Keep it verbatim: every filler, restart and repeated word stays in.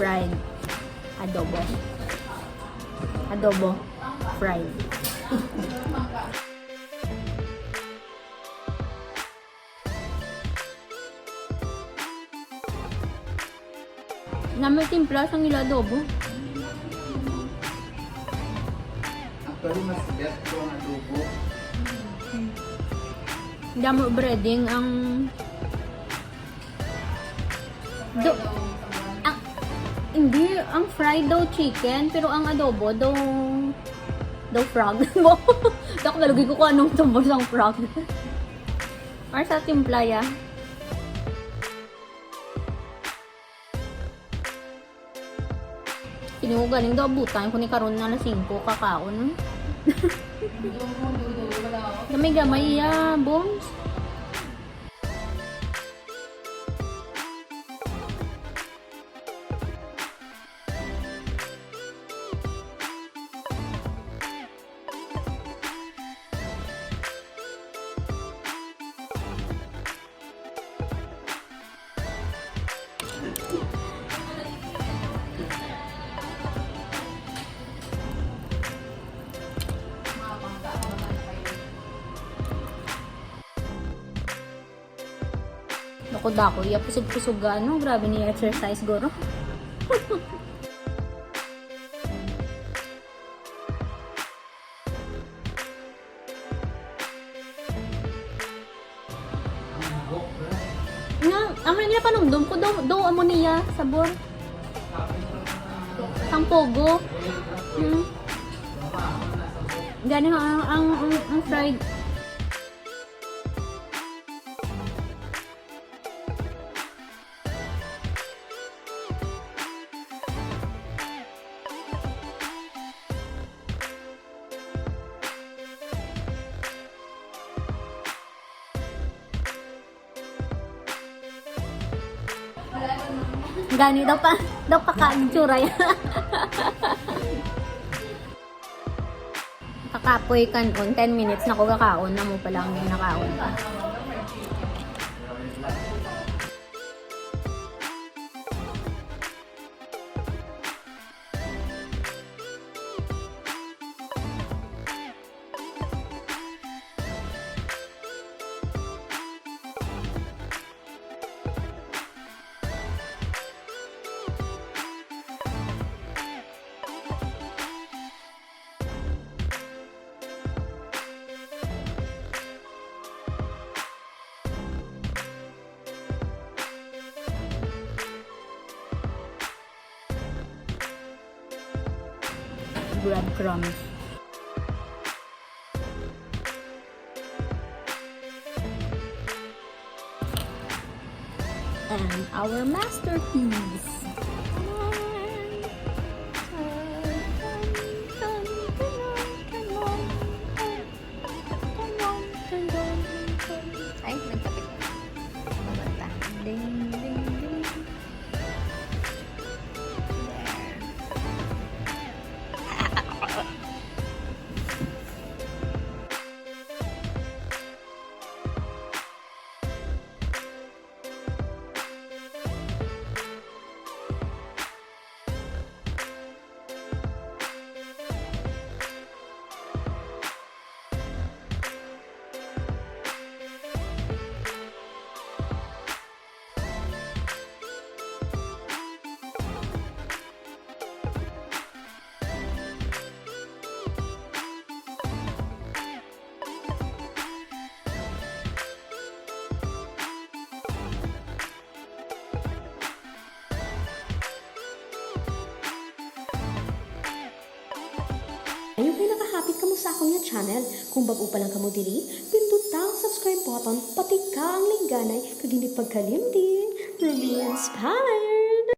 Fried. Adobo. Adobo. Fried. Nami timpla sang ila adobo. Actually, mas best ko ang adobo. Damo breading ang do, ang, hindi, ang fried daw chicken, pero ang adobo daw, daw frog. Daw kabalugi ko kung anong tubos ang frog. Or sa timpla, ya. Pinugaling daw, butang ko ni karon na alas singko kakaon. Gamay-gamay iya, bones. Dako-dako iya, kusog-kusog, ano, grabe niya exercise, guro. Nga, amo niya panumdom ko daw, daw amo niya sabor. Sang pogo. Hmm. Gani ang, ang, ang, ang fried. Gani daw pa, daw pa ka itsura yan. Kakapoy kanon, ten minutes na ko kakaon, amo pa lang yung nakaon pa. Breadcrumbs. And our masterpiece. Ay, nagkapit. Maganda. Ding, ding, ding. There. Ayaw kay nakahapit kamo sa akon nga channel. Kung bag-o pa lang kamo diri, pinduta ang subscribe button, patika ang lingganay, kag hindi pagkalimti, Rumi Inspire!